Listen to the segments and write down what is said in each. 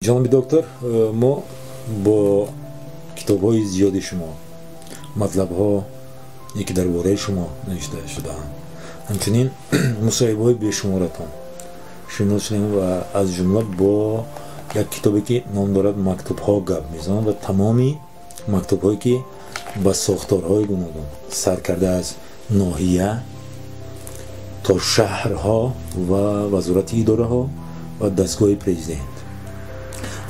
Ҷаноби доктор, мо бо китобҳои зиёди шумо, матлабҳо ки дар бораи шумо навишта шудаанд, ҳамчунин мусоҳибаҳои бешуморатон шинос шудем ва аз ҷумла бо як китобе ки ном дорад «Мактубҳо гап мезананд» ва тамоми мактубҳое ки ба сохторҳои гуногун, сар карда аз ноҳия то шаҳрҳо ва вазорати идораҳо ва дастгоҳи президент.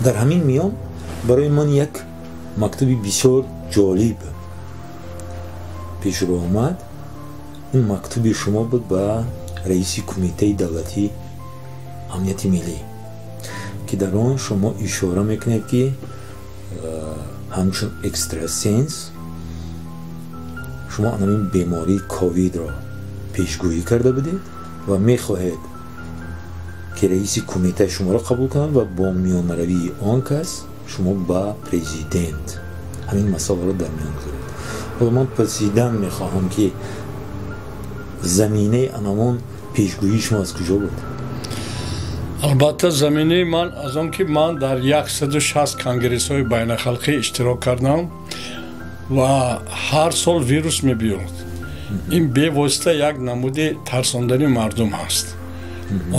Дар ҳамин миён барои ман як мактуби бисёр ҷолиб пешрӯ омад. Ин мактуби шумо буд ба раиси Кумитаи давлатии амнияти миллӣ, ки дар он шумо ишора мекунед, ки ҳамчун экстрасенс шумо анамин бемории ковидро пешгӯӣ карда будед ва мехоҳед, ки раиси кумита шуморо қабул кунад ва бо миёнаравии он кас шумо ба президент ҳамин масъаларо дар миён гузоред. Ҳоло ман пурсидан мехоҳам, ки заминаи анамон пешгӯии шумо аз куҷо буд? Албатта, заминаи ман аз он ки ман дар 160 конгрессҳои байналхалқӣ иштирок кардам ва ҳар сол вирус мебиёд. Ин бевосита як намуди тарсондани мардум ҳаст.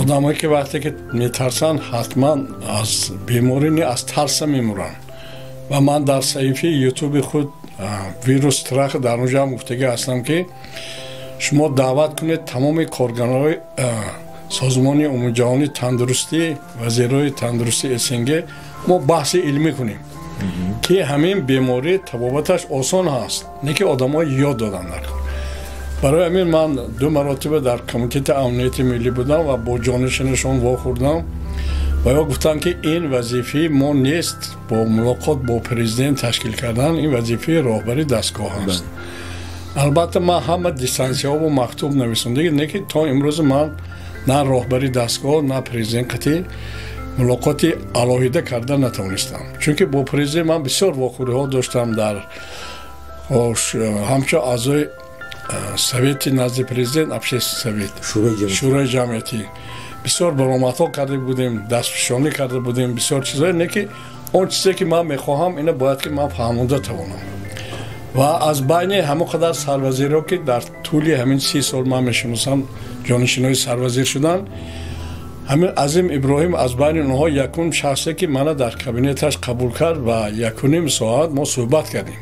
Одамое ки вақте ки метарсанд, ҳатман аз беморӣ не, аз тарса мемуранд. Ва ман дар саҳифаи Ютуби худ «Вирус страх», дар он ҷо ҳам гуфтагӣ ҳастам, ки шумо даъват кунед тамоми коргарои Созмони умумиҷаҳонии тандурустӣ, вазирҳои тандурустии СНГ, мо баҳси илмӣ кунем, ки ҳамин беморӣ табобаташ осон ҳаст, не ки одамо ёд доданд дар кор. Барои ҳамин ман ду маротиба дар Комитети амнияти миллӣ будам ва бо ҷонишинашон вохӯрдам ва ё гуфтанд, ки ин вазифаи мо нест, бо мулоқот бо президент ташкил кардан, ин вазифаи роҳбари дастгоҳ аст. Албатта, ман ҳама дистансияҳо мактуб нависондагӣ, не ки то имрӯз ман на роҳбари дастгоҳ, на президент қатъи мулоқоти алоҳида карда натавонистам, чунки бо президент ман бисёр вохӯриҳо доштам дар ҳамчун аъзои совети назди президент, общественный совет, шӯрои ҷамъиятӣ. Бисёр баромадҳо карда будем, дастфишонӣ карда будем, бисёр чизҳое, не ки он чизе ки ман мехоҳам, ина бояд ки ман фаҳмонда тавонам. Ва аз байни ҳамон қадар сарвазирҳо, ки дар тӯли ҳамин 30 сол ман мешиносам, ҷонишинои сарвазир шуданд, ҳамин Азим Иброҳим аз байни онҳо якум шахсе ки мана дар кабинеташ қабул кард ва якуним соат мо суҳбат кардем.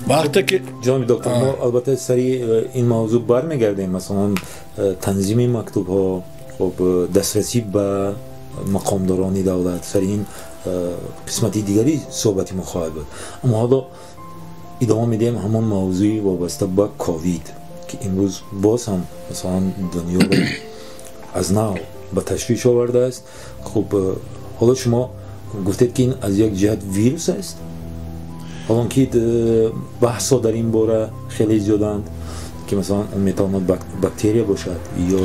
Вақте ки Ҷаноби доктор, мо албатта сари ин мавзӯъ бармегардем, масалан танзими мактубҳо, хоб, дастрасӣ ба мақомдорони давлат, сари ин қисмати дигари суҳбати мо хоҳад буд. Аммо ҳоло идома медиҳем ҳамон мавзӯи вобаста ба ковид, ки имрӯз боз ҳам масалан дунёро аз нав ба ташвиш овардааст. Хуб, ҳоло шумо гуфтед, ки ин аз як ҷиҳат вирус аст, ҳолон ки баҳсҳо дар ин бора хеле зиёданд, ки масалан он метавонад бактерия бошад ё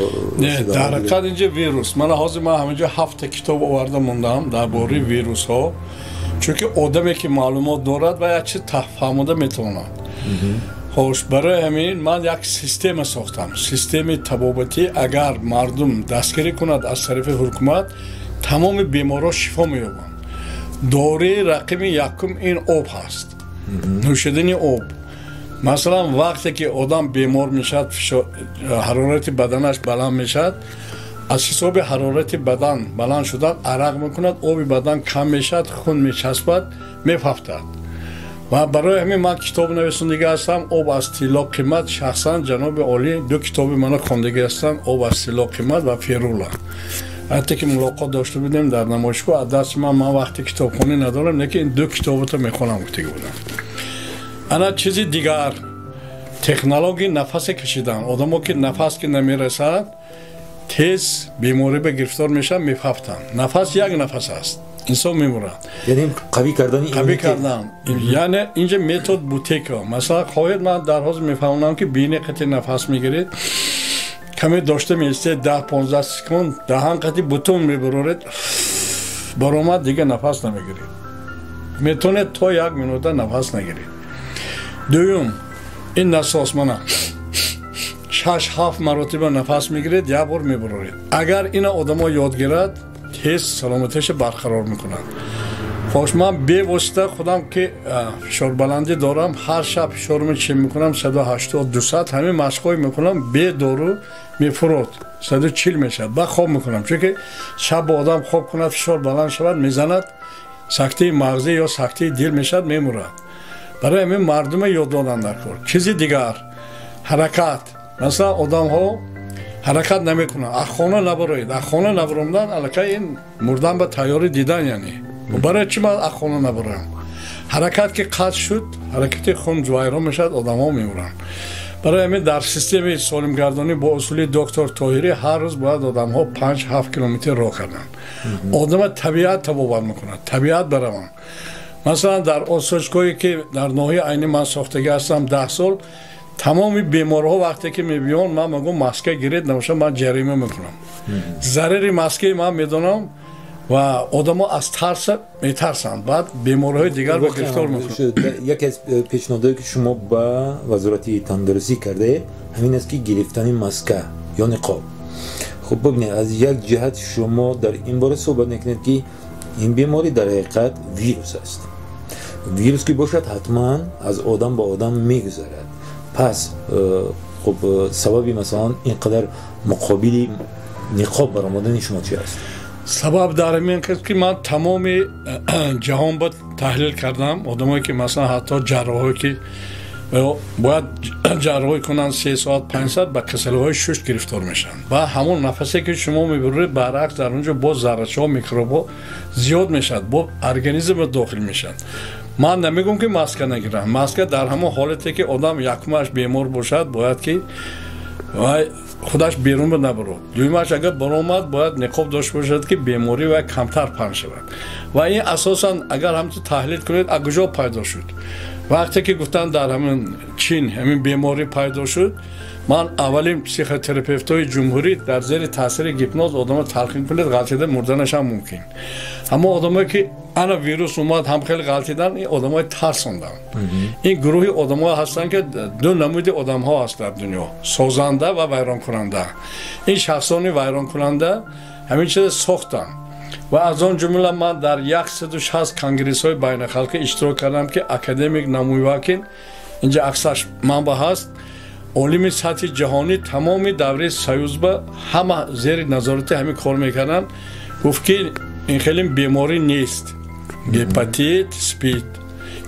Не, дар ҳақиқат инҷа вирус. Мана ҳозир ман ҳаминҷо ҳафта китоб оварда мондам дар бораи вирусҳо, чунки одаме ки маълумот дорад ва як чиз фаҳмода метавонад. Хош, барои ҳамин ман як система сохтам, системаи табобатӣ. Агар мардум дастгирӣ кунад аз тарафи ҳукумат, тамоми беморҳо шифо меёбанд. Дории рақами якум ин об ҳаст, нӯшидани об. Масалан, вақте ки одам бемор мешавад, ҳарорати баданаш баланд мешавад. Аз ҳисоби ҳарорати бадан баланд шудан арақ мекунад, оби бадан кам мешавад, хун мечаспад, мефафтад. Ва барои ҳамин ман китоб нависондагӣ ҳастам, «Об аз тилло қимат». Шахсан ҷаноби олӣ ду китоби мана хондагӣ ҳастанд, «Об аз тилло қимат» ва «Ферула». Ҳатто ки мулоқот дошта будем дар намоишгоҳ, аз дасти ман, ман вақти китобхонӣ надорам, лекин ин ду китобато мехонам гуфтагӣ будам. Ана чизи дигар, технологияи нафасе кашидан. Одамо ки нафас ки намерасад, тез беморӣ ба гирифтор мешаванд, мефафтанд. Нафас як нафас аст, инсон мемурад. Яъне қавӣ кардани қавӣ кардан, яъне инҷа метод Бутейко. Масалан, хоҳед, ман дар ҳозир мефаҳмонам, ки бини қати нафас мегиред, каме дошта меистед 10-15 секунд, даҳан қати бутун мебароред, баромад, дига нафас намегиред. Метавонед то як минута нафас нагиред. Дуюм, ин насос. Мана шаш ҳафт маротиба нафас мегиред, як бор мебароред. Агар ина одамо ёд гирад. Тез саломатиаш барқарор мекунад. Хош, ман бевосита худам ки фишорбаландӣ дорам, ҳар шаб фишорумро чӣ мекунам, 180, 200, ҳамин машқҳое мекунам, бе дору мефурод, 140 мешавад, баъд хоб мекунам. Чунки шаб бо одам хоб кунад, фишор баланд шавад, мезанад, сактаи мағзӣ ё сактаи дил мешавад, мемурад. Барои ҳамин мардуме ёд додан дар кор. Чизи дигар, ҳаракат. Масалан, одамҳо ҳаракат намекунанд, аз хона набароед. Аз хона набаромдан аллакай ин мурдан ба тайёрӣ дидан, яъне барои чӣ ман аз хона набароям? Ҳаракат ки қатъ шуд, ҳаракати хун вайрон мешавад, одамҳо мемуранд. Барои ҳамин дар системаи солимгардонӣ бо усули доктор Тоҳирӣ ҳар рӯз бояд одамҳо 5-7 километр роҳ карданд. Одама табиат табобат мекунад, табиат бараванд. Масалан, дар осоишгоҳе ки дар ноҳияи Айнӣ ман сохтагӣ ҳастам 10 сол, тамоми беморҳо вақте ки мебиёнд, ман мегӯям, маска гиред, набошад, ман ҷарима мекунам. Зарари маскаи ман медонам ва одамо аз тарса метарсанд, баъд бемориҳои дигар ба гирифтор мекунанд. Яке аз пешниҳодое ки шумо ба Вазорати тандурустӣ кардаед, ҳамин аст, ки гирифтани маска ё ниқоб. Хуб, бибинед, аз як ҷиҳат шумо дар ин бора суҳбат мекунед, ки ин беморӣ дар ҳақиқат вирус аст. Вирус ки бошад, ҳатман аз одам ба одам мегузарад. Пас хуб, сабаби, масалан, ин қадар муқобили ниқоб баромадани шумо чи аст? Сабаб дар ин ки ман тамоми ҷаҳон ба таҳлил кардам, одамое ки, масалан, ҳатто ҷарроҳое ки бояд ҷарроҳӣ кунанд 3 соат, 5 соат, ба касалиҳои шуш гирифтор мешаванд. Ва ҳамон нафасе ки шумо мебуред, баръакс, дар он ҷо боз заррачаҳо, микробҳо зиёд мешавад, бо организм дохил мешавад. Ман намегӯм ки маска нагирам. Маска дар ҳамон ҳолате ки одам якумаш бемор бошад, бояд ки вай худаш берун набарод. Дуюмаш, агар баромад, бояд ниқоб дошта бошад, ки беморӣ вай камтар паҳн шавад. Ва ин асосан, агар ҳамту таҳлил кунед, аз куҷо пайдо шуд? Вақте ки гуфтанд, дар ҳамин Чин ҳамин беморӣ пайдо шуд, ман аввалин психотерапевтҳои ҷумҳурӣ дар зери таъсири гипноз одама талқин кунед, ғалтида мурданашам мумкин. Ҳамон одамое ки ана вирус омад, ҳам хеле ғалтидан, ин одамои тарсонданд. Ин гурӯҳи одамҳо ҳастанд, ки ду намуди одамҳо ҳаст дар дунё: созанда ва вайронкунанда. Ин шахсони вайронкунанда ҳамин чиза сохтанд. Ва аз он ҷумла ман дар 160 конгрессҳои байналхалқӣ иштирок кардам, ки академик Намуйвакин, инҷа аксаш манба ҳаст, олими сатҳи ҷаҳонӣ, тамоми давраи Союз ба ҳама зери назорати ҳамин кор мекарданд, гуфт ки ин хеле беморӣ нест, гепатит, СПИД.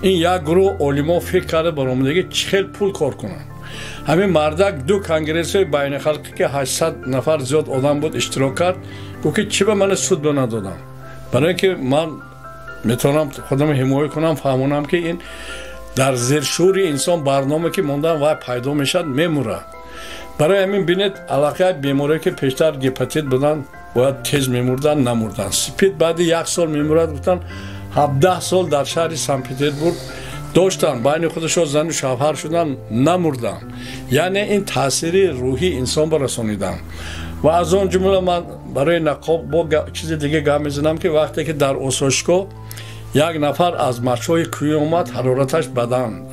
Ин як гурӯҳ олимо фикр карда баромадаги, чӣ хел пул кор кунанд. Ҳамин мардак ду конгрессҳои байналхалқӣ ки 800 нафар зиёд одам буд, иштирок кард, гуфт ки чӣ ба мана суд ба надодам, барое ки ман метавонам худамро ҳимоя кунам, фаҳмонам, ки ин дар зершӯри инсон барнома ки мондан, вай пайдо мешавад, мемурад. Барои ҳамин бинед, аллакай беморие ки пештар гепатит буданд, бояд тез мемурданд, намурданд. СПИД баъди як сол мемурад гуфтанд, 17 сол дар шаҳри Санкт Петербург доштанд, байни худашон зану шавҳар шуданд, намурданд. Яъне ин таъсири рӯҳӣ инсон ба расониданд. Ва аз он ҷумла ман барои нақоб бо чизи дига гап мезанам, ки вақте ки дар осоишгоҳ як нафар аз мачҳои кӯҳӣ омад, ҳарораташ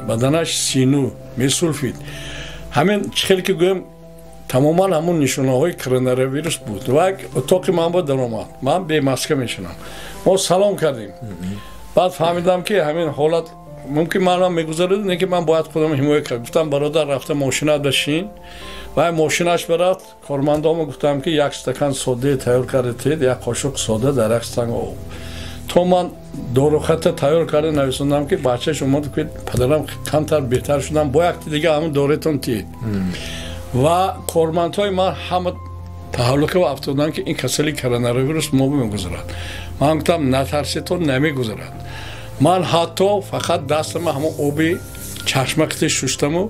баданаш сину месулфид, ҳамин чӣ хел ки гӯем, тамоман ҳамун нишонаҳои коронавирус буд. Ва утоқи ман ба даромад, ман бемаска мешунам, мо салом кардем. Баъд фаҳмидам, ки ҳамин ҳолат мумкин манам мегузарад, не ки ман бояд худам ҳимоя кард. Гуфтам: «Бародар, рафта мошинат башин». Вай мошинаш бирафт. Кормандомо гуфтам, ки як стакан сода тайёр карда тед, як қошуқ сода дар як стакан об. То ман дорухата тайёр карда нависондам, ки бачаш омад, ки падарам камтар беҳтар шудам, бо якти дига ҳамин доретон тиед. Ва кормандҳои ман ҳама таҳаллука афтоданд, ки ин касали коронавирус мо мегузарад. Ман гуфтам: «Натарситон, намегузарад». Ман ҳатто фақат дастама ҳамон оби чашма қити шуштаму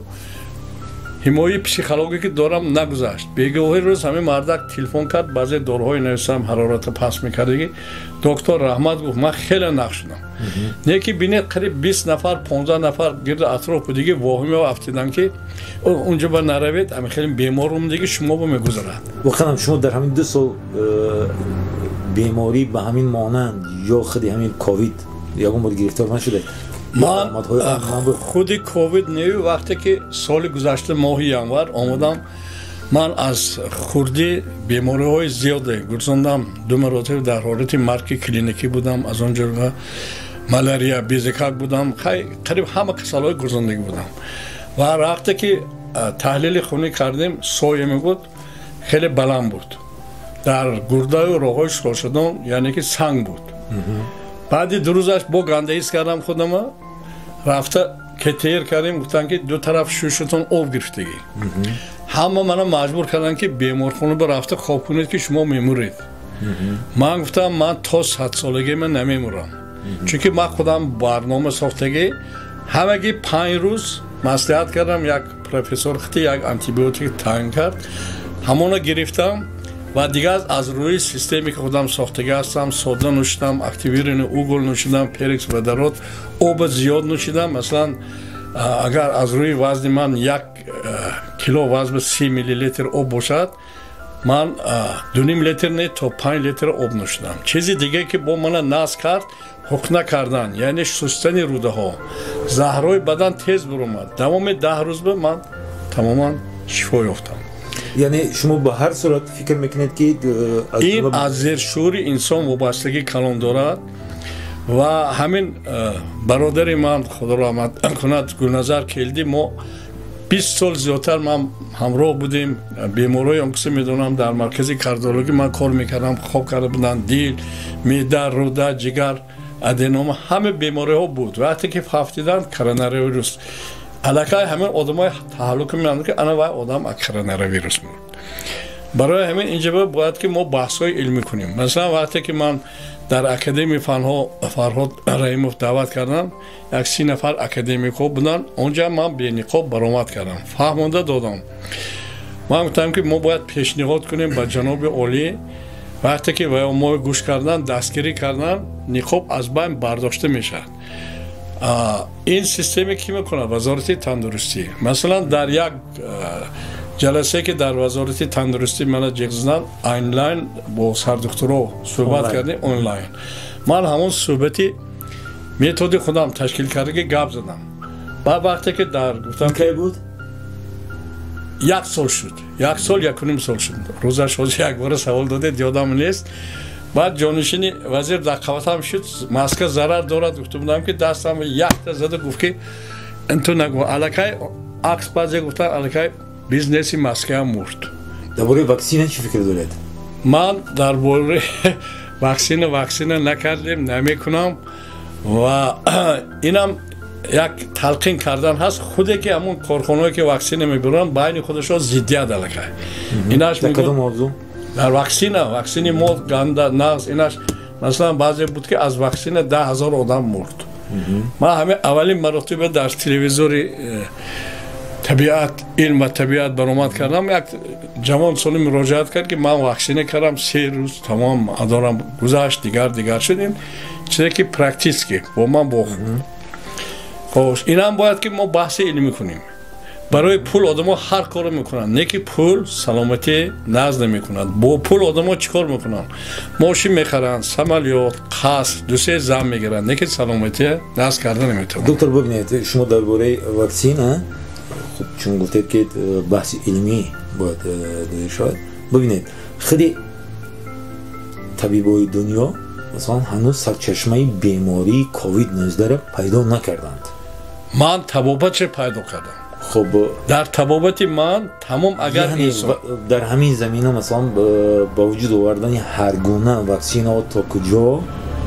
ҳимояи психологӣ ки дорам, нагузашт. Бегоҳи рӯз ҳамин мардак телефон кард, баъзе доруҳое нависам, ҳарората паст мекардагӣ. «Доктор, раҳмат», гуфт, «ман хеле нақ шудам». Не ки бинед, қариб 20 нафар, 15 нафар гирду атроф будиги воҳима афтидам, ки унҷо ба наравед, ҳамин хеле беморум диги шумо ба мегузарад. Воқеан, шумо дар ҳамин 2 сол беморӣ ба ҳамин монанд ё худи ҳамин ковид ягон бор гирифтор нашудед? Ман худи ковид нею, вақте ки соли гузашта моҳи январ омадам, Ман аз хурдӣ бемориҳои зиёде гурзондам, 2 маротиба дар ҳолати марги клиникӣ будам, аз он ҷумла малярия, безикак будам, қариб ҳама касалҳои гурзондагӣ будам. Ва вақте ки таҳлили хунӣ кардем, соя мебуд, хеле баланд буд. Дар гурдаю роҳҳои шошадон, яъне ки санг буд. Баъди 2 рӯзаш бо гандаиз кардам худама, рафта КТР кардем, гуфтанд ки 2 тараф шушатон об гирифтагӣ. Ҳама мана маҷбур карданд ки беморхона рафта хоб кунед ки шумо мемуред. Ман гуфтам ман то 100 солагӣ ман намемурам, чунки ман худам барнома сохтагӣ. Ҳамагӣ 5 рӯз маслиҳат кардам, як профессор хити як антибиотик таъин кард, ҳамона гирифтам ва дигар аз рӯи системе ки худам сохтагӣ ҳастам, сода нӯшидам, активированный уголь нӯшидам, перекись водород, об зиёд нӯшидам. Масалан, агар аз рӯи вазни ман 1 кило вазн 30 миллилитр об бошад, ман 2,5 литр не то 5 литр об нӯшидам. Чизи диге ки бо мана наз кард, ҳуқна кардан, яъне шустани рӯдаҳо, заҳрҳои бадан тез буромад. Давоми 10 рӯз ба ман тамоман шифо ёфтам. Яъне шумо ба ҳар сурат фикр мекунед ки ин аз зершӯри инсон вобастагӣ калон дорад. Ва ҳамин бародари ман, худо раҳмат кунад, Гулназар Келдӣ, мо 20 сол зиёдтар ман ҳамроҳ будем. Беморҳои он киса медонам, дар маркази кардиологӣ ман кор мекардам, хоб карда буданд, дил, меъда, рӯда, ҷигар, аденома, ҳама бемориҳо буд. Вақте ки фавтиданд коронавирус, аллакай ҳамин одамои таҳаллук меандад ки ана вай одам аз коронавирус мурд. Барои ҳамин инҷа бояд ки мо баҳсҳои илмӣ кунем. Масалан, вақте ки ман дар Академияи фанҳо Фарҳод Раҳимов даъват кардам, 30 нафар академикҳо буданд, онҷа ман бениқоб баромад кардам, фаҳмонда додам. Ман гуфтам ки мо бояд пешниҳод кунем ба ҷаноби олӣ. Вақте ки мо гӯш кардан, дастгирӣ кардан, ниқоб аз байн бардошта мешавад. Ин системе ки мекунад? Вазорати тандурустӣ. Масалан, дар як ҷаласае ки дар Вазорати тандурустӣ мана ҷиғ заданд, онлайн бо сардухтуро суҳбат кардем, онлайн. Ман ҳамон суҳбати методи худам ташкил кардаги гап задам. Баъд вақте ки дар гуфтам кай буд? 1 сол шуд, 1 сол, 1,5 сол шуд. Рӯзаш ҳозир якбора савол додед, ёдам нест. Баъд ҷонишини вазир дар қаватам шуд, маска зарар дорад, гуфта будам ки дастам якта зада, гуфт ки инту нагу, аллакай акс баъзе гуфтан, аллакай бизнеси маскаам мурд. Дар бораи ваксина чӣ фикр доред? Ман дар бораи ваксина накардем, намекунам. Ва инам як талқин кардан ҳаст, худе ки ҳамон корхонаҳое ки ваксина мебуранд, байни худашон зиддият аллакай. Инаш дар кадом мавзӯъ? Дар ваксина, ваксини мо ганда нағз, инаш масалан баъзе буд ки аз ваксина 10 000 одам мурд. Ман ҳамин аввалин маротиба дар телевизори табиат, илм ва табиат баромад кардам. Як ҷавон соли муроҷиат кард ки ман ваксина кардам, 3 рӯз тамом адорам гузашт, дигар шуд. Ин чизе ки практически бо ман бохӯрд. Хош, инам бояд ки мо баҳси илмӣ кунем. Барои пул одамо ҳар корро мекунанд, не ки пул саломатӣ назд намекунад. Бо пул одамо чӣ кор мекунанд? Мошин мехаранд, самолёт, қаср, 2-3 зан мегиранд, не ки саломатӣ назд карда наметавонанд. Доктор, бибинед, шумо дар бораи ваксина, хуб, чун гуфтед ки баҳси илмӣ бояд доир шавад, бибинед, худи табибои дунё масалан ҳанӯз сарчашмаи бемории ковид-19 пайдо накарданд. Ман табобатча пайдо кардам. Хуб, дар табобати ман тамом агар инсон дар ҳамин замина масалан ба вуҷуд овардани ҳар гуна ваксинаҳо то куҷо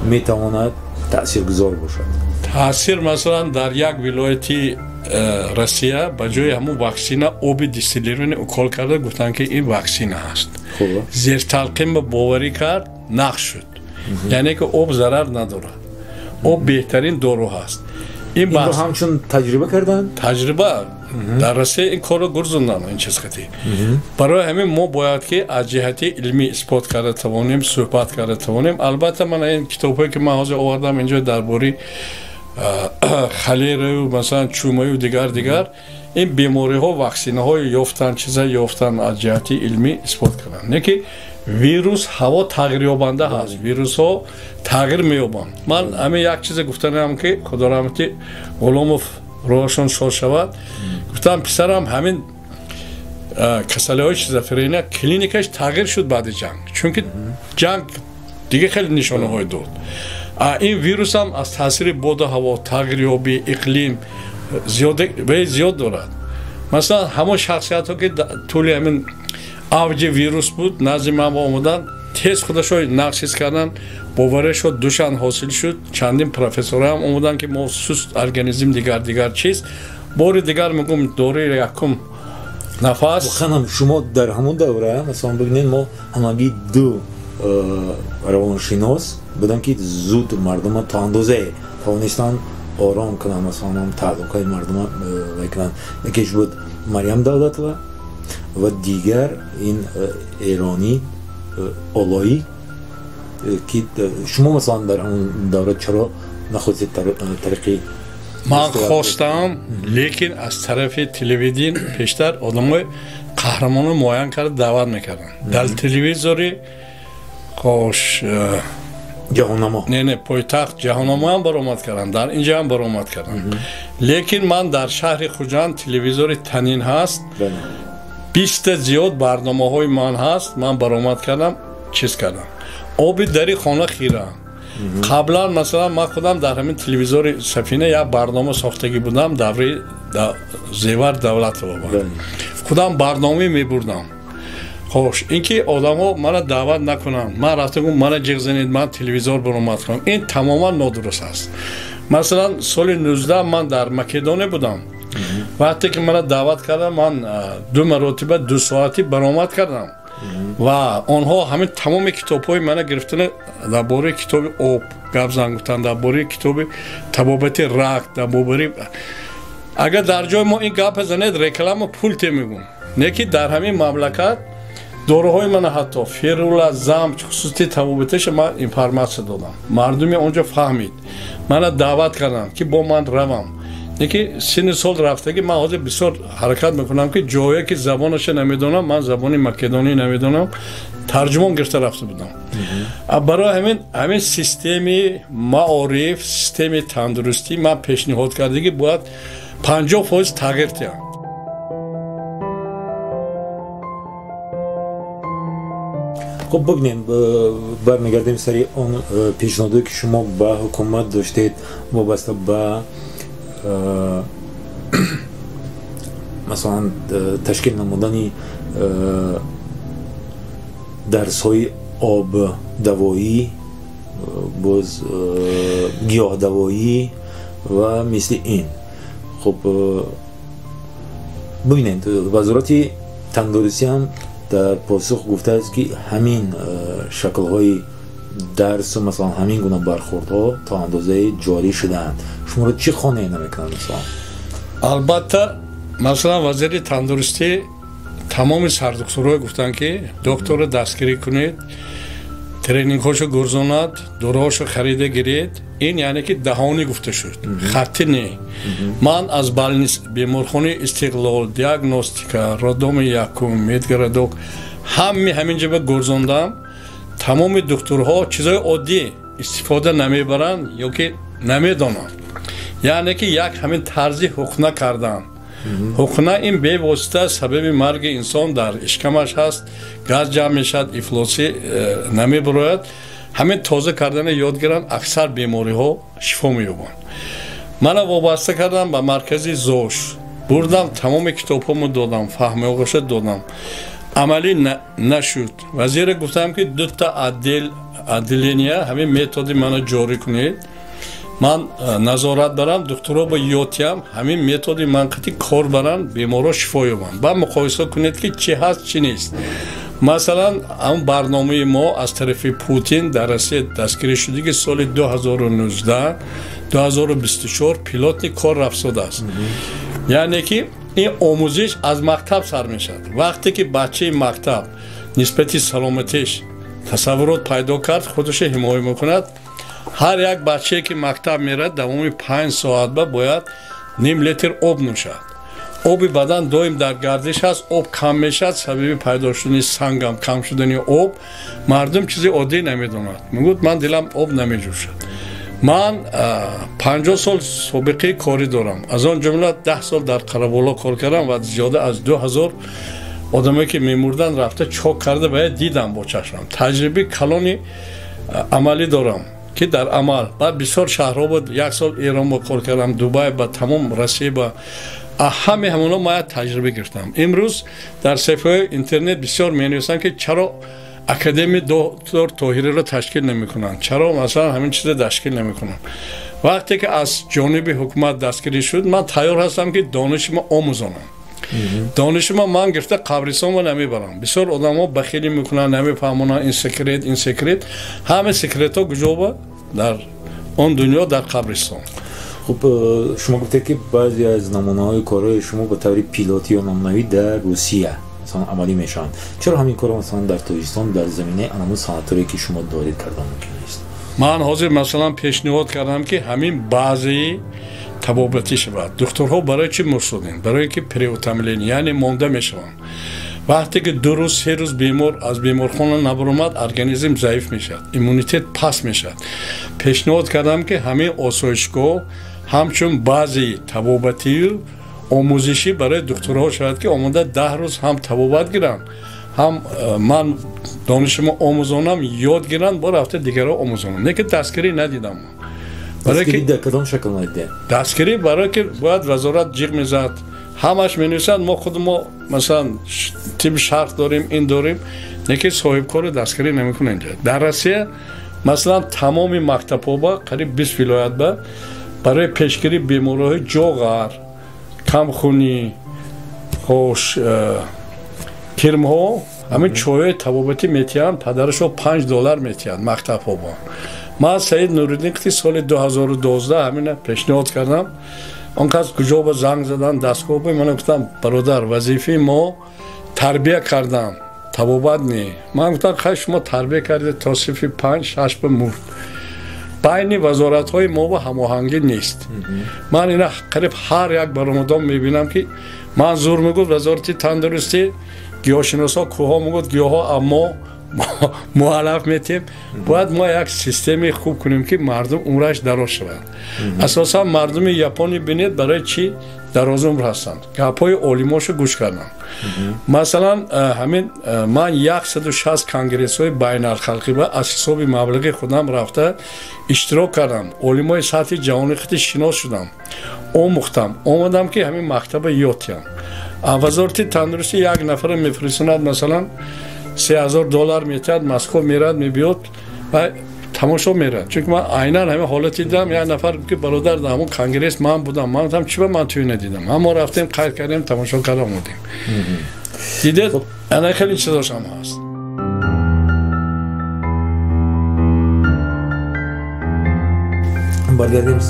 метавонад таъсиргузор бошад? Таъсир масалан дар як вилояти Россия ба ҷои ҳамон ваксина оби дистиллированный укол карда, гуфтанд ки ин ваксина ҳаст. Зерталқин ба боварӣ кард, нақш шуд. Яъне ки об зарар надорад, об беҳтарин дору ҳаст. Ин ҳамчун таҷриба карданд? Таҷриба дар Россия ин корро гурзонданд, ин чиз хати. Барои ҳамин мо бояд ки аз ҷиҳати илмӣ исбот карда тавонем, суҳбат карда тавонем. Албатта ман ин китобҳое ки ман ҳозир овардам инҷо дар бораи холераю, масалан чумаю, дигар ин бемориҳо ваксинаҳо ёфтан, чиза ёфтан аз ҷиҳати илмӣ исбот карданд. Не ки вирус ҳаво тағйирёбанда ҳаст, вирусҳо тағйир меёбанд. Ман ҳамин як чизе гуфтанам ки худо раҳмати Ғуломов роҳашон шод шавад, гуфтам писарам ҳамин Касалиҳои шизофрения клиникаш тағйир шуд баъди ҷанг, чунки ҷанг дига хеле нишонаҳое дод. Ин вирусам аз таъсири боду ҳаво, тағйирёбии иқлим зиёд дорад. Масалан, ҳамон шахсиятҳо ки тӯли ҳамин авҷи вирус буд, назди ман омаданд, тез худашо нақш ҳис карданд, боварӣ шуд, душан ҳосил шуд. Чандин профессорҳоам омаданд, ки мо суст организм, дигар дигар чиз. Бори дигар мегӯм, дораи якум нафас. Воқеан шумо дар ҳамон давра, масалан, бибинед, мо ҳамагӣ ду равоншинос будам, ки зуд мардума то андозае тавонистанд ором кунанд, масалан, таълуқаи мардума вай кунанд. Якеш буд Марьям Давлатова ва дигар ин эронӣ Олоӣ, ки шумо масалан дар ҳамон давра чаро нахостед тариқи? Ман хостам, лекин аз тарафи телевиден пештар одамои қаҳрамонро муайян карда даъват мекарданд дар телевизори хош Ҷаҳоннамо. Не, пойтахт Ҷаҳоннамоам баромад кардам, дар инҷаам баромад кардам, лекин ман дар шаҳри Хуҷанд телевизори Танин ҳаст, 20-та зиёд барномаҳои ман ҳаст, ман баромад кардам, чиз кардам, оби дари хона хира. Қаблан, масалан, ман худам дар ҳамин телевизори Сафина як барнома сохтагӣ будам, давраи Зевар Давлатова худам барномае мебурдам. Хош, ин ки одамҳо мана даъват накунанд, ман рафта гум, мана ҷиғ занед, ман телевизор баромад кунам, ин тамоман нодуруст аст. Масалан, соли 19 ман дар Македония будам. Вақте ки мана даъват кардам, ман ду маротиба 2 соатӣ баромад кардам ва онҳо ҳамин тамоми китобҳои мана гирифтана, дар бораи китоби об гап зан гуфтанд, дар бораи китоби табобати рак, дар бораи агар дар ҷои мо ин гапа занед, реклама пул те мегӯм. Не ки дар ҳамин мамлакат доруҳои мана, ҳатто ферула, зам, хусусии табобаташа ман информатсия додам, мардуми онҷо фаҳмид, мана даъват кардам, ки бо ман равам. Неки синни сол рафтагӣ, ман ҳозир бисёр ҳаракат мекунам, ки ҷое ки забонаша намедонам, ман забони македонӣ намедонам, тарҷумон гирифта рафта будам. Барои ҳамин системи маориф, системи тандурустӣ ман пешниҳод кардагӣ бояд 50% тағйир диҳам. Хуб, бибинем, бармегардем сари он пешниҳодое, ки шумо ба ҳукумат доштед вобаста ба масалан ташкил намудани дарсҳои обдавоӣ, боз гиёҳдавоӣ ва мисли ин. Хуб, бибинед, вазорати тандурустӣ ҳам дар посух гуфтааст, ки ҳамин шаклҳои дарсу, масалан, ҳамин гуна бархӯрдҳо то андозае ҷорӣ шудаанд. Шуморо чӣ қонеъ намекунад, масалан? Албатта, масалан, вазири тандурустӣ тамоми сардухтурҳое гуфтанд, ки докторро дастгирӣ кунед, тренингҳошо гурзонад, доруҳошо харида гиред. Ин яъне ки даҳонӣ гуфта шуд, хаттӣ не. Ман аз беморхонаи Истиқлол, диагностика, роддоми якум, медгородок, ҳами ҳамин ҷоба гурзондам. Тамоми духтурҳо чизҳои оддӣ истифода намебаранд ё ки намедонанд. Яъне ки як ҳамин тарзи ҳуқна кардан. Ҳуқна ин бевосита сабаби марги инсон дар ишкамаш ҳаст, газ ҷамъ мешавад, ифлосӣ намебарояд. Ҳамин тоза кардана ёд гиранд, аксар бемориҳо шифо меёбанд. Мана вобаста кардам ба маркази ЗОШ, бурдам, тамоми китобҳомо додам, фаҳмиҳоша додам, амалӣ нашуд. Вазира гуфтам, ки дута отделения ҳамин методи мана ҷорӣ кунед, ман назорат барам, духтуро ба ёдтиям, ҳамин методи ман қати кор баранд, беморро шифо ёбанд. Баъд муқоиса кунед, ки чӣ ҳаст, чӣ нест. Масалан, ҳамн барномаи мо аз тарафи Путин дар Россия дастгирӣ шуда, ки соли 2019 2024 пилотни кор рафтодааст. Яъне ки ин омӯзиш аз мактаб сар мешавад. Вақте ки бачаи мактаб нисбати саломатиш тасаввурот пайдо кард, худашо ҳимоя мекунад. Ҳар як бачае, ки мактаб мерад, давоми 5 соат ба бояд ним литр об нӯшад. Оби бадан доим дар гардиш аст, об кам мешавад, сабаби пайдо шудани сангам кам шудани об. Мардум чизи оддӣ намедонад, мегӯяд, ман дилам об намеҷӯшад. Ман 50 сол собиқаи корӣ дорам, аз он ҷумла 10 сол дар Қараболо кор кардам ва зиёда аз 2000 Одамое ки мемурданд рафта чок карда ва дидам бо чашмам. Таҷрибаи калони амалӣ дорам ки дар амал баъд бисёр шаҳрҳо буд, як сол Эрон бо кор кардам, Дубай ба тамом Россия ба ҳаме ҳамоно ман як таҷриба гирифтам. Имрӯз дар саҳифаҳои интернет бисёр менависанд ки чаро академияи доктор Тоҳириро ташкил намекунанд, чаро масалан ҳамин чизро ташкил намекунанд. Вақте ки аз ҷониби ҳукумат дастгирӣ шуд, ман тайёр ҳастам ки дониши ма омӯзонам. Дониши ма ман гирифта қабристонро намебарам. Бисёр одамҳо бахилӣ мекунанд, намефаҳмонанд ин секрет, ин секрет. Ҳама секретҳо куҷо ба? Дар он дунё, дар қабристон. Хуб, шумо гуфтед ки баъзе аз намунаҳои корҳои шумо ба таври пилотӣ ё намунавӣ дар Русия масалан амалӣ мешаванд. Чаро ҳамин корро масалан дар Тоҷикистон дар заминаи анамун санъатторе ки шумо доред кардан мумкин нест? Ман ҳозир масалан пешниҳод кардам ки ҳамин баъзеи табобатӣ шавад. Духтурҳо барои чӣ мурсудем? Барои ки переутомление, яъне монда мешаванд. Вақте ки 2 рӯз 3 рӯз бемор аз беморхона набаромад, организм заиф мешавад, иммунитет паст мешавад. Пешниҳод кардам ки ҳамин осоишгоҳ ҳамчун баъзеи табобатию омӯзишӣ барои духтурҳо шавад ки омода 10 рӯз ҳам табобат гиранд, ҳам ман донишимо омӯзонам, ёд гиранд, бо рафта дигарро омӯзонам. Не ки дастгирӣ надидам. Дастгирӣ дар кадом шакл надидед? Дастгирӣ барое ки бояд вазорат ҷиғ мезад, ҳамаш менависанд мо худ мо масалан тиби шарқ дорем, ин дорем, не ки соҳибкорро дастгирӣ намекунанд. Дар Россия масалан тамоми мактабҳо ба қариб 20 вилоят ба барои пешгирии бемориҳои ҷоғар, камхунӣ, хош кирмҳо ҳамин чойҳои табобатӣ метиҳанд, падарашо $5 метиҳанд мактабҳо ба. Ман Саид Нуриддин қити соли 2012 ҳамина пешниҳод кардам. Он кас куҷо ба занг задан, дастгоҳ ба ман гуфтам бародар, вазифаи мо тарбия кардан, табобат не. Ман гуфтам хай шумо тарбия кардед то синфи 5-6 ба мурд. Байни вазоратҳои мо ба ҳамоҳангӣ нест. Ман ина қариб ҳар як баромадон мебинам ки Манзур мегуфт вазорати тандурустӣ, гиёҳшиносҳо кӯҳҳо мегуфт гиёҳҳо аммо муаллаф метем. Бояд мо як системаи хуб кунем ки мардум умраш дароз шавад. Асосан мардуми Япония бинед барои чӣ дарозумр ҳастанд. Гапҳои олимошо гӯш кардам. Масалан ҳамин ман 160 конгрессҳои байналхалқӣ ба аз ҳисоби маблағи худам рафта иштирок кардам. Олимои сатҳи ҷаҳонӣ хити шинос шудам, омӯхтам, омадам ки ҳамин мактаба ёд диҳам. Вазорати тандурустӣ як нафара мефиристонад, масалан $3000 метиҳад, Москва мерад, мебиёд ва тамошо мерад. Чунки ман айнан ҳамин ҳолати дидам. Як нафар ки бародар дар ҳамон конгресс ман будам, ман гуфтам чӣ ба ман туй надидам. Ҳамо рафтем, қайд кардем, тамошо карда омадем. Дидед, ана хеле чизошам ҳаст. Баргардем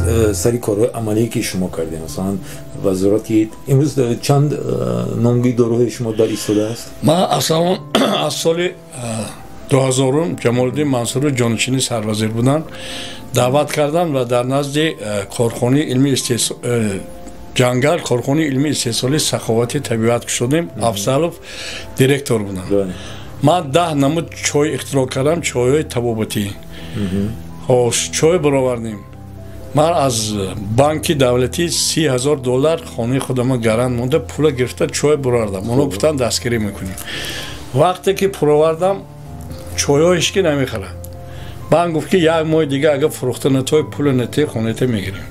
сари корҳои амалие ки шумо кардем. Масалан вазорати имрӯз чанд номгӯи доруҳои шумо дар истода аст? Ман аслан аз соли 2000 Ҷамолиддин Мансуров ҷонишини сарвазир буданд, даъват карданд ва дар назди корхонаи илмии ҷангал, корхонаи илмии истеҳсолии саховати табиат кушодем. Афзалов директор буданд. Ман 10 намуд чой ихтироъ кардам, чойҳои табобатӣ. Хош чой баровардем. Ман аз банки давлатӣ $30,000 хонаи худама гарант монда пула гирифта чой баровардам. Оно гуфтанд дастгирӣ мекунем. Вақте ки пуровардам, чойҳо ҳеч ки намехарад. Банк гуфт ки як моҳи дига агар фурӯхта натои пула натии хонаата мегирем.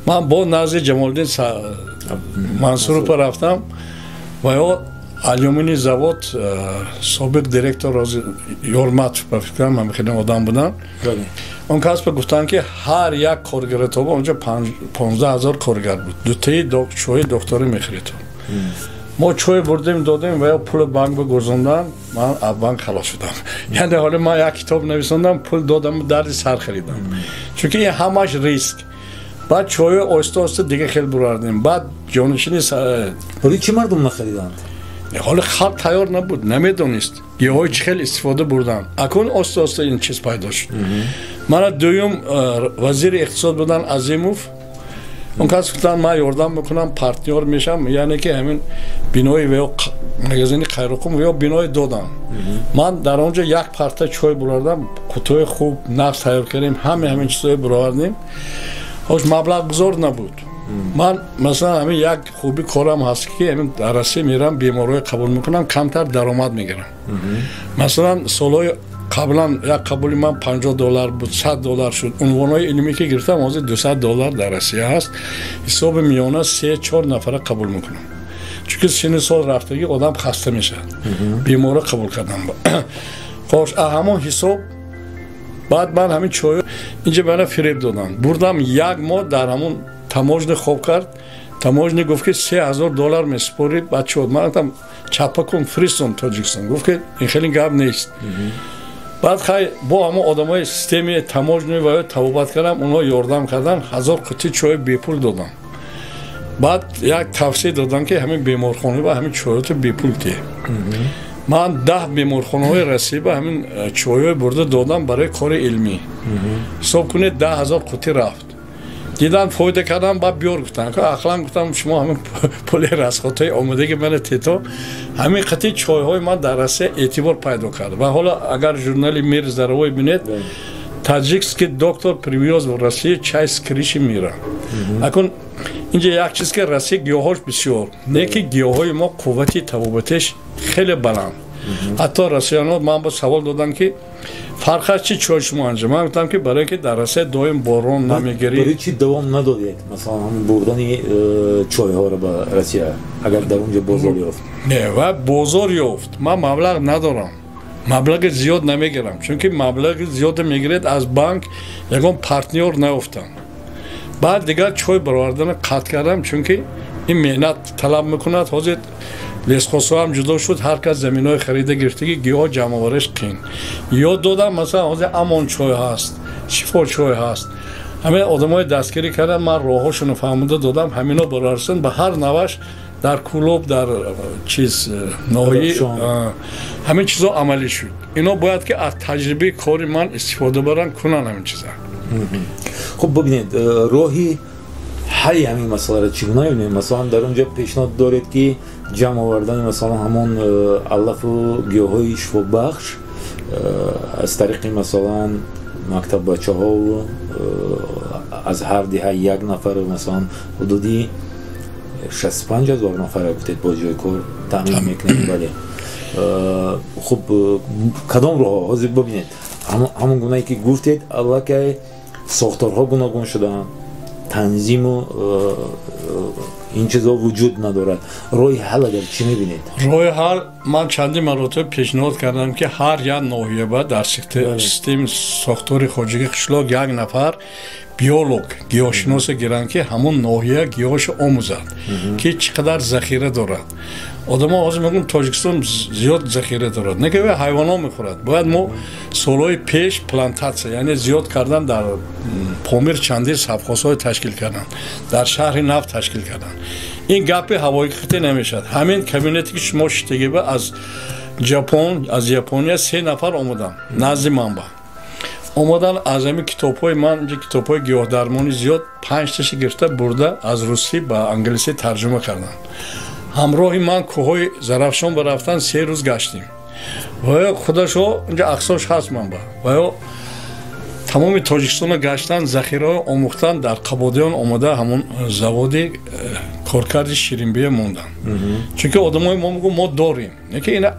Ман бо назди Ҷамолиддин Мансуров рафтам ва ё алюминий завод собиқ директор Ёрматов ба фикрам ҳам хеле одам буданд. Он кас ба гуфтанд ки ҳар як коргаратон онҷо 15,000 коргар буд, дутаи чойи докторӣ мехарид. Мо чой бурдем, додем ва ё пули банк ба гузонданд. Ман аз банк халос шудам. Яъне ҳоло ман як китоб нависондам, пул додам, дарди сар харидам. Чунки ин ҳамаш риск. Баъд чойи оҳиста оҳиста дига хел бурардем. Баъд ҷонишини ҳоли чӣ мардум нахариданд? Ҳоло халқ тайёр набуд, намедонист гиёҳҳои чӣ хел истифода бурданд. Акун оҳиста оҳиста ин чиз пайдо шуд. Мана дуюм вазири иқтисод буданд Азимов. Он кас гуфтанд ман ёрдам мекунам, партнёр мешам, яъне ки ҳамин бинои ва ё магазини Қайроқум ва ё бинои додам. Ман дар он ҷо як парта чой бурардам, қутуҳои хуб нақш тайёр кардем, ҳаме ҳамин чизҳое буровардем. Хош маблағгузор набуд. Ман масалан ҳамин як хуби корам ҳаст, ки ҳамин дар Россия мерам, беморҳои қабул мекунам, камтар даромад мегирам. Масалан, солҳои қаблан як қабули ман $50 буд, $100 шуд. Унвонҳои илмӣ ки гирифтам, ҳозир $200 дар Россия ҳаст. Ҳисоби миёна 3-4 нафара қабул мекунам, чунки синни сол рафтагӣ, одам хаста мешавад. Беморро қабул кардам. Хош, ҳамон ҳисоб баъд ман ҳамин чой инҷа мана фиреб додам, бурдам, як моҳ дар ҳамон таможня хоб кард. Таможня гуфт, ки $3000 месупорӣ, баъд чод. Ман гуфтам, чапа кун, фиристон Тоҷикистон. Гуфт, ки ин хеле гап нест. Баъд хай бо ҳамон одамои системаи таможня ва табобат кардам, онҳо ёрдам кардан, 1000 қутти чои бепул додам. Баъд як тавсия додам, ки ҳамин беморхона ба ҳамин чойото бепул тиҳ. Ман 10 беморхонаҳои Россия ба ҳамин чойҳои бурда додам барои кори илмӣ. Ҳисоб кунед, 10 000 қутти рафт. Дидан, фоида кардам. Баъд биёр гуфтам, ақлан гуфтам, шумо ҳамин пули расходҳои омодаги мана тето. Ҳамин қити чойҳои ман дар Россия эътибор пайдо кард. Ва ҳоло агар журнали «Мир здоровья» бинед, «Таджикский доктор привез в Россию чай с крыши мира». Акун инҷа як чиз, ки Россия гиёҳош бисёр, не ки гиёҳҳои мо қуввати табобатиш хеле баланд. Ҳатто россияно ман бо савол додам, ки фарқаш чи чой шумо анҷа. Ман гуфтам, ки барое ки дар Россия доим борон намегирӣ. Барои чи давом надодед, масалан, ҳамин бурдани чойҳоро ба Россия, агар дар онҷо бозор ёфт? Не, ва бозор ёфт, ман маблағ надорам, маблағи зиёд намегирам, чунки маблағи зиёде мегиред аз банк, ягон партнёр наёфтам. Баъд дигар чой баровардана қатъ кардам, чунки ин меҳнат талаб мекунад. Ҳозир лесхозҳо ҳам ҷудо шуд, ҳар кас заминҳои харида гирифтагӣ, гиёҳ ҷамъовариш қин. Ёд додам, масалан, ҳозир Амон чой ҳаст, Шифо чой ҳаст, ҳамин одамои дастгирӣ кардам, ман роҳҳошонро фаҳмида додам, ҳамино бароварсан ба ҳар наваш дар Кӯлоб, дар чиз ноҳияи, ҳамин чизо амалӣ шуд. Ино бояд ки аз таҷрибаи кори ман истифода баранд, кунанд ҳамин чиза. Хуб, бибинед, роҳи ҳалли ҳамин масъаларо чӣ гуна мебинед? Масалан, дар он ҷо пешниҳод доред, ки ҷамъ овардани, масалан, ҳамон алафу гиёҳҳои шифобахш аз тариқи, масалан, мактаббачаҳо, аз ҳар деҳа як нафар, масалан, ҳудуди 65 000 нафара гуфтед, бо ҷои кор таъмин мекунед. Бале, хуб, кадом роҳҳо? Ҳозир бибинед, ҳамон гунае ки гуфтед, аллакай сохторҳо гуногун шудаанд, танзиму ин чизҳо вуҷуд надорад. Роҳи ҳал агар чӣ мебинед? Роҳи ҳал ман чанди маротиба пешниҳод кардам, ки ҳар як ноҳия ба дар системи сохтори хоҷагии қишлоқ як нафар биолог, гиёҳшиносе гиранд, ки ҳамон ноҳия гиёҳашо омӯзад, ки чӣ қадар захира дорад. Одамо ҳозир мегӯям, Тоҷикистон зиёд захира дорад, не ки ҳайвонҳо мехӯрад. Бояд мо солҳои пеш плантатсия, яъне зиёд кардан, дар Помир чандин совхозҳое ташкил кардан, дар шаҳри нав ташкил кардан. Ин гапи ҳавоиқите намешавад. Ҳамин кабинете ки шумо шиштагиба, аз Ҷапон, аз Япония се нафар омаданд назди манба. Омадан, аз ҳамин китобҳои ман, инҷа китобҳои гиёҳдармонӣ зиёд, панҷташа гирифта бурда, аз русӣ ба англисӣ тарҷума карданд. Ҳамроҳи ман кӯҳҳои Зарафшон ба рафтан, 3 рӯз гаштем. Ва ё худашо инҷа аксош ҳаст манба. Ва ё тамоми Тоҷикистонро гаштан, захираҳо омӯхтан, дар Қабодиён омада, ҳамон заводи коркарди ширинбия монданд. Чунки одамои мо мегӯ, мо дорем, не ки ина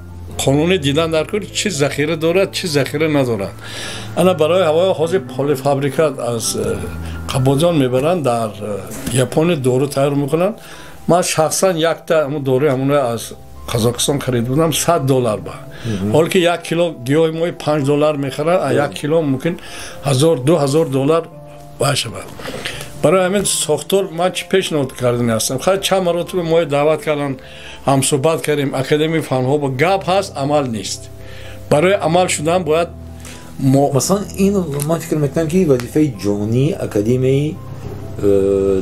қонунӣ дидан дар кор, чӣ захира дорад, чӣ захира надорад. Ана барои ҳавои ҳозир полифабрикат аз Қабодиён мебаранд, дар Япония дору тайёр мекунанд. Ман шахсан якта ҳамун доруи ҳамонро аз Қазоқистон харид будам $100 ба, ҳоле ки як кило гиёҳи мои $5 мехарад, а як кило мумкин 1000, $2000 башавад. Барои ҳамин сохтор ман чӣ пешниҳод кардани ҳастам? Хай, чанд маротиба мои даъват карданд, ҳамсӯҳбат кардем, Академияи фанҳо ба гап ҳаст, амал нест. Барои амал шудан бояд мо, масалан, ин ман фикр мекунам, ки вазифаи ҷонии Академияи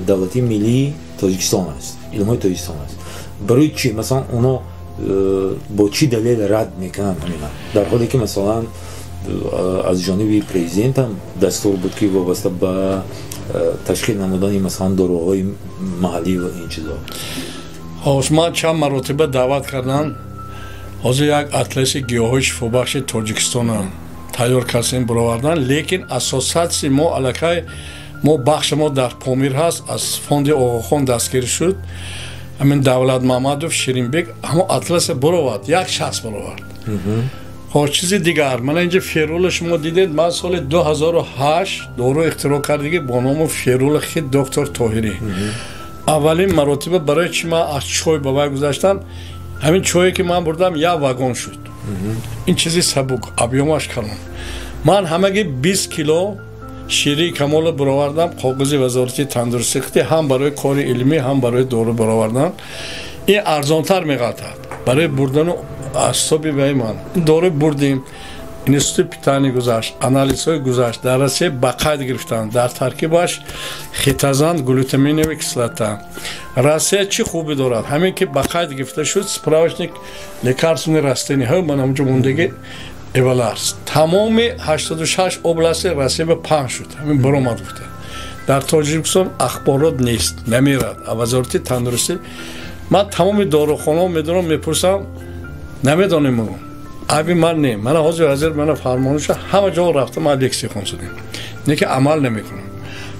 давлатии миллии Тоҷикистон аст, илмҳои Тоҷикистон аст. Барои чӣ, масалан, оно бо чӣ далел рад мекунанд ҳамина, дар ҳоле ки, масалан, аз ҷониби президентам дастур буд, ки вобаста ба ташкил намудани, масалан, доруҳои маҳаллӣ ва ин чизҳо? Хош, ман чанд маротиба даъват кардам. Ҳозир як атласи гиёҳҳои шифобахши Тоҷикистона тайёр кардем, баровардан, лекин ассотсиатсияи мо аллакай Мо бахши мо дар Помир ҳаст, аз фонди Оғохон дастгирӣ шуд. Ҳамин Давлат Мамадов, Ширинбек ҳамо атласа баровард, як шахс баровард. Хо чизи дигар, мана инҷа ферула шумо дидед, ман соли 2008 дору ихтироъ кардиги бо номи ферула хит доктор Тоҳирӣ. Аввалин маротиба барои чи ман аз чой ба вай гузаштам, ҳамин чое ки ман бурдам як вагон шуд. Ин чизи сабук, объёмаш калон. Ман ҳамаги 20 кило шири камола баровардам, коғизи вазорати тандурустӣ қити ҳам барои кори илмӣ, ҳам барои дору баровардан. Ин арзонтар меғалтад барои бурдану аз ҳисоби вай ман. Ин дору бурдим, институти питания гузашт, анализҳои гузашт, дар Россия ба қайд гирифтанд. Дар таркибаш хитозан, глютаминовая кислота. Россия чӣ хубӣ дорад? Ҳамин ки ба қайд гирифта шуд, справочник лекарственные растения ҳо ман ҳамҷо мондагӣ эваларс. Тамоми 86 области Россия ба паҳн шуд. Ҳамин баромад гуфта. Дар Тоҷикистон ахборот нест, намерад. Вазорати тандурустӣ ман тамоми дорухонаҳо медонам, мепурсам, намедонем. Айби ман не. Мана ҳозир вазир мана фармонуша ҳама ҷо рафта ман лексия хонсудем. Не ки амал намекунам.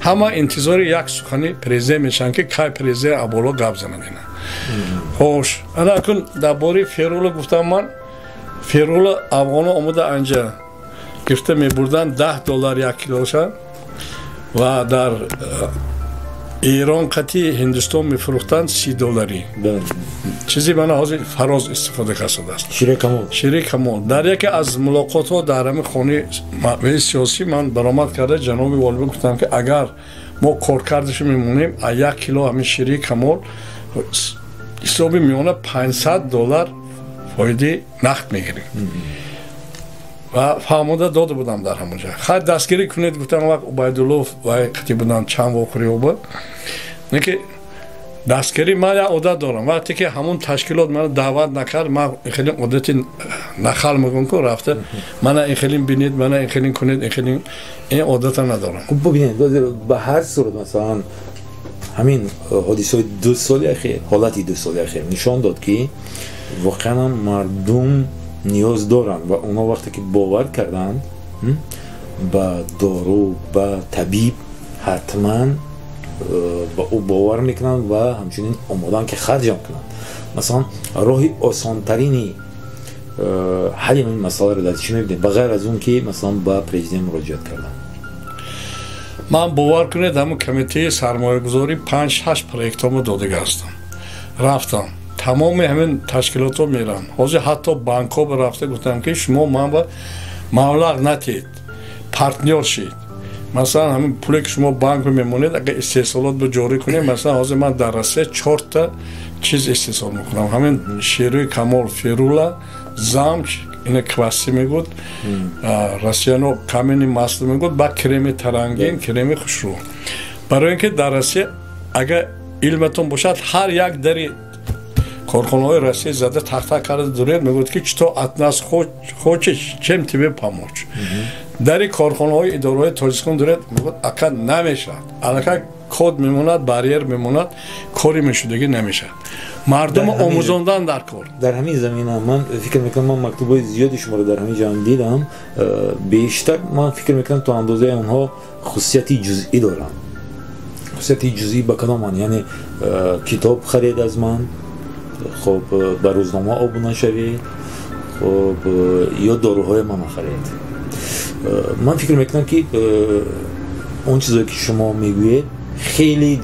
Ҳама интизори як сухани президент мешаванд, ки кай президент аболо гап занад ина. Хош, ана акун дар бораи ферула гуфтам ман. Ферула афғоно омада анҷа гирифта мебурданд $10 як килоша ва дар Эрон қати Ҳиндустон мефурӯхтанд $30. Чизи мана ҳозир фароз истифода кардааст. Шири камол. Шири камол. Дар яке аз мулоқотҳо дар ҳамин хонаи маъмурии сиёсӣ ман баромад карда ҷаноби волиб гуфтам, ки агар мо коркардашо мемонем, аз як кило ҳамин шири камол ҳисоби миёна $500 фоидаи нақд мегирем. Ва фаҳмода дода будам дар ҳамон ҷо. Хайр, дастгирӣ кунед гуфтам, вақт Убайдуллов вай қити буданд, чанд вохӯриҳо буд. Не ки дастгирӣ ман як одат дорам. Вақте ки ҳамон ташкилот мана даъват накард, ман хеле одати нахал мекунам, ку рафта мана ин хеле бинед, мана ин хеле кунед, ин хеле ин одата надорам. Хуб бибинед, ба ҳар сурат масалан ҳамин ҳодисаҳои 2 соли ахир, ҳолати 2 соли ахир нишон дод, ки воқеан мардум ниёз доранд ва онҳо вақте ки бовар карданд ба дору, ба табиб, ҳатман ба ӯ бовар мекунанд ва ҳамчунин омодаанд ки харҷам кунанд. Масалан, роҳи осонтарини ҳалли ин масъаларо дар чӣ мебинед, ба ғайр аз он ки масалан ба президент муроҷиат кардан? Ман бовар кунед, ҳамон комитаи сармоягузорӣ 5-6 проектҳомо додага ҳастам. Рафтам, тамоми ҳамин ташкилотҳо мерам. Ҳозир ҳатто банкҳо рафта гуфтам, ки шумо ман ба маблағ натиҳед, партнёр шид. Масалан, ҳамин пуле ки шумо банк мемонед, агар истеҳсолот ба ҷорӣ кунед, масалан ҳозир ман дар Россия 4 та чиз истеҳсол мекунам. Ҳамин шеруи камол, ферула, замч, ина кваси мегӯд, россияно камени масло мегӯд, ба креми тарангин, креми хушрӯ. Барои ин ки дар Россия агар илматон бошад, ҳар як дари корхонаҳои Россия зада тахта карда дуред, мегӯяд ки что от нас хочешь, чем тебе помочь. Дари корхонаҳои идораҳои Тоҷикистон дуред, мегӯяд ака намешавад. Аллакай код мемонад, барьер мемонад, кори мешудагӣ намешавад. Мардумро омӯзондан дар кор. Дар ҳамин замина ман фикр мекунам, ман мактубҳои зиёди шуморо дар ҳамин ҷо дидам. Бештар ман фикр мекунам то андозаи онҳо хусусияти ҷузъӣ доранд. Хусусияти ҷузъӣ ба кадом маъни? Яъне китоб харид аз ман, хоб ба рӯзнома обуна шавед, хоб ё доруҳои мана харед. Ман фикр мекунам, ки он чизое ки шумо мегӯед, хеле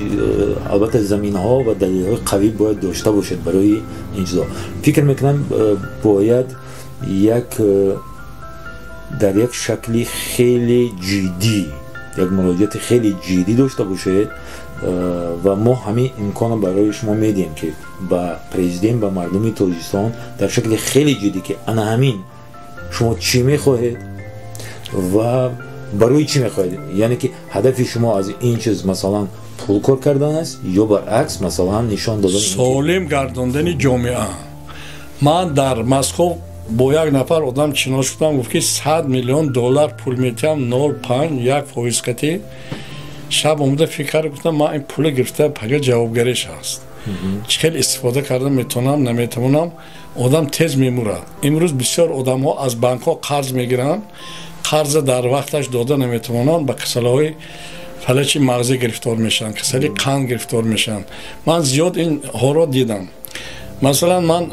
албатта заминаҳо ва далелҳои қавӣ бояд дошта бошед барои ин чизо. Фикр мекунам, бояд як дар як шакли хеле ҷиддӣ, як муроҷиати хеле ҷиддӣ дошта бошед ва мо ҳамин имконро барои шумо медиҳем, ки ба президент, ба мардуми Тоҷикистон дар шакли хеле ҷиддӣ, ки ана ҳамин шумо чӣ мехоҳед ва барои чӣ мехоҳед, яъне ки ҳадафи шумо аз ин чиз масалан пул кор кардан аст ё баръакс масалан нишон додан солим гардондани ҷомеа. Ман дар Москов бо як нафар одам шинос шудам, гуфт ки $100 миллион пул метиҳам, 0,5 фоиз қатӣ. Шаб омада фикр карда гуфтам, ман ин пула гирифта пага ҷавобгариш ҳаст. Чӣ хел истифода карда метавонам, наметавонам, одам тез мемурад. Имрӯз бисёр одамҳо аз банкҳо қарз мегиранд, қарза дар вақташ дода наметавонанд, ба касалаҳои фалаҷи мағзӣ гирифтор мешаванд, касали қанд гирифтор мешаванд. Ман зиёд инҳоро дидам. Масалан, ман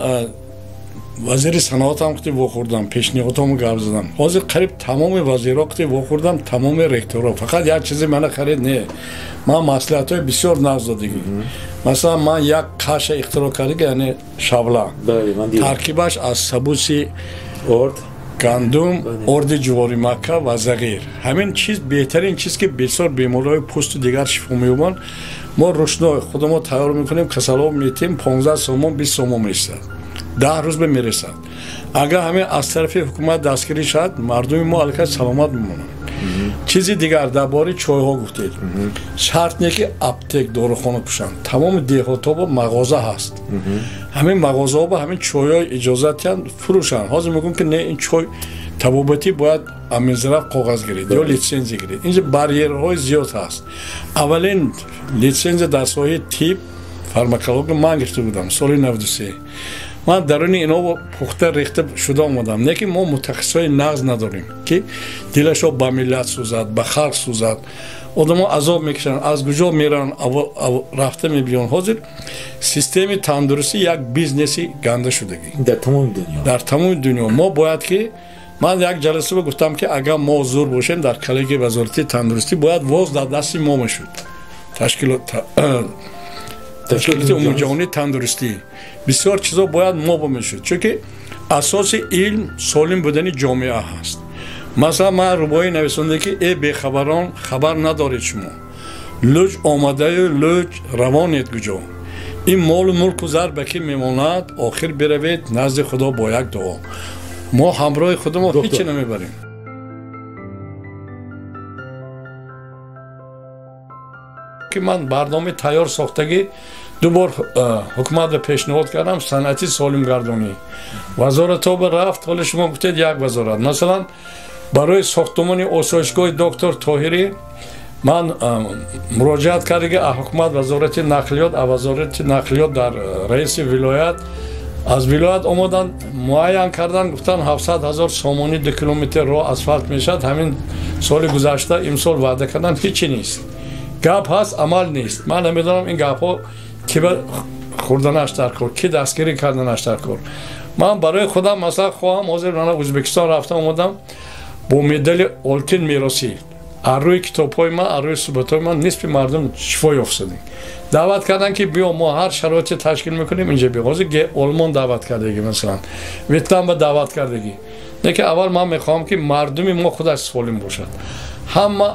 вазири саноатам қити вохӯрдам, пешниҳодҳомо гап задам. Ҳозир қариб тамоми вазирҳо қити вохӯрдам, тамоми ректорҳо. Фақат як чизе мана харид не, ман маслиҳатҳои бисёр нағз додагӣ. Масалан, ман як каша ихтироъ кардагӣ, яъне шавла. Таркибаш аз сабуси орд, гандум, орди ҷувори макка ва зағир. Ҳамин чиз беҳтарин чиз, ки бисёр бемориҳои пӯсту дигар шифо меёбанд. Мо рӯшно худамо тайёр мекунем, касалҳо метиҳем, 15 сомон, 20 сомон мешавад, 10 рӯз мерасад. Агар ҳамин аз тарафи ҳукумат дастгирӣ шавад, мардуми мо аллакай саломат мемонанд. Чизи дигар дар бораи чойҳо гуфтед. Шарт не, ки аптек, дорухона пӯшанд. Тамоми деҳотҳо бо мағоза ҳаст. Ҳамин мағозаҳо бо ҳамин чойҳо иҷозат диҳанд, фурӯшанд. Ҳозир мегӯям, ки не, ин чой табобатӣ бояд аминзараф коғаз гиред ё литсензия гиред. Инҷа барьерҳои зиёд ҳаст. Аввалин литсензия дар соҳаи тиб, фармакология ман гирифта будам соли 93. Ман даруни ино пухта рехта шуда омадам. Не ки мо мутахассисҳои нағз надорем, ки дилашо ба миллат сӯзад, ба халқ сӯзад. Одамо азоб мекашанд, аз куҷо мераванд, рафта мебиёнд. Ҳозир системаи тандурустӣ як бизнеси ганда шудагӣ дар тамоми дунё. Дар тамоми дунё. Мо бояд ки, ман як ҷаласа гуфтам, ки агар мо зур бошем, дар коллегияи вазорати тандурустӣ бояд воз дар дасти мо мешуд. Ташкилоти умумиҷаҳонии тандурустӣ. Бисёр чизо бояд мо мешуд, чунки асоси илм солим будани ҷомеа ҳаст. Масалан, ман рубоӣ нависонда, ки э бехабарон, хабар надоред шумо, лӯҷ омадаю лӯҷ равонед куҷо, ин молу мулку зар ба кӣ мемонад, охир биравед назди Худо бо як дуо. Мо ҳамроҳи худамо ҳечи намебарем. Ки ман барномаи тайёр сохтагӣ ду бор ҳукуматро пешниҳод кардам, санъати солимгардонӣ. Вазоратҳо ба рафт, ҳоло шумо гуфтед як вазорат. Масалан, барои сохтумони осоишгоҳи доктор Тоҳирӣ ман муроҷиат кардагӣ ҳукумат, вазорати нақлиёт, вазорати нақлиёт дар раиси вилоят, аз вилоят омаданд, муайян карданд, гуфтанд 700 000 сомонӣ 2 километр роҳ асфалт мешавад. Ҳамин соли гузашта, имсол ваъда карданд, ҳечи нест. Гап ҳаст, амал нест. Ман намедонам ин гапҳо ки ба хӯрданаш дар кор, ки дастгирӣ карданаш дар кор. Ман барои худам масалан хоҳам, ҳозир мана Ӯзбекистон рафта омадам бо медали олтин меросӣ. Аз рӯи китобҳои ман, аз рӯи суҳбатҳои ман нисфи мардум шифо ёфтадем. Даъват карданд, ки биё, мо ҳар шароите ташкил мекунем, инҷа биё. Ҳозир Олмон даъват кардагӣ, масалан Ветнам ба даъват кардагӣ. Лекин аввал ман мехоҳам, ки мардуми мо худаш солим бошад. Ҳама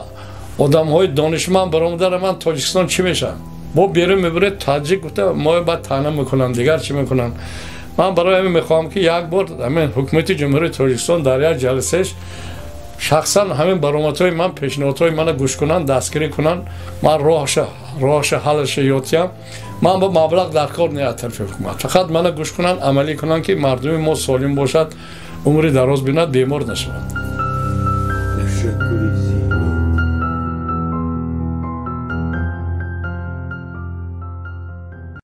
одамҳои донишманд баромада раванд, Тоҷикистон чӣ мешавад? Бо берун мебуред, таҷик гуфта мо баъд таъна мекунанд, дигар чӣ мекунанд. Ман барои ҳамин мехоҳам, ки як бор ҳамин ҳукумати Ҷумҳурии Тоҷикистон дар як ҷаласааш шахсан ҳамин баромадҳои ман, пешниҳодҳои мана гӯш кунанд, дастгирӣ кунанд. Ман роҳаша, ҳалаша ёдтиям. Ман бо маблағ дар кор не аз тарафи ҳукумат, фақат мана гӯш кунанд, амалӣ кунанд, ки мардуми мо солим бошад, умри дароз бинад, бемор нашавад. Ташаккури.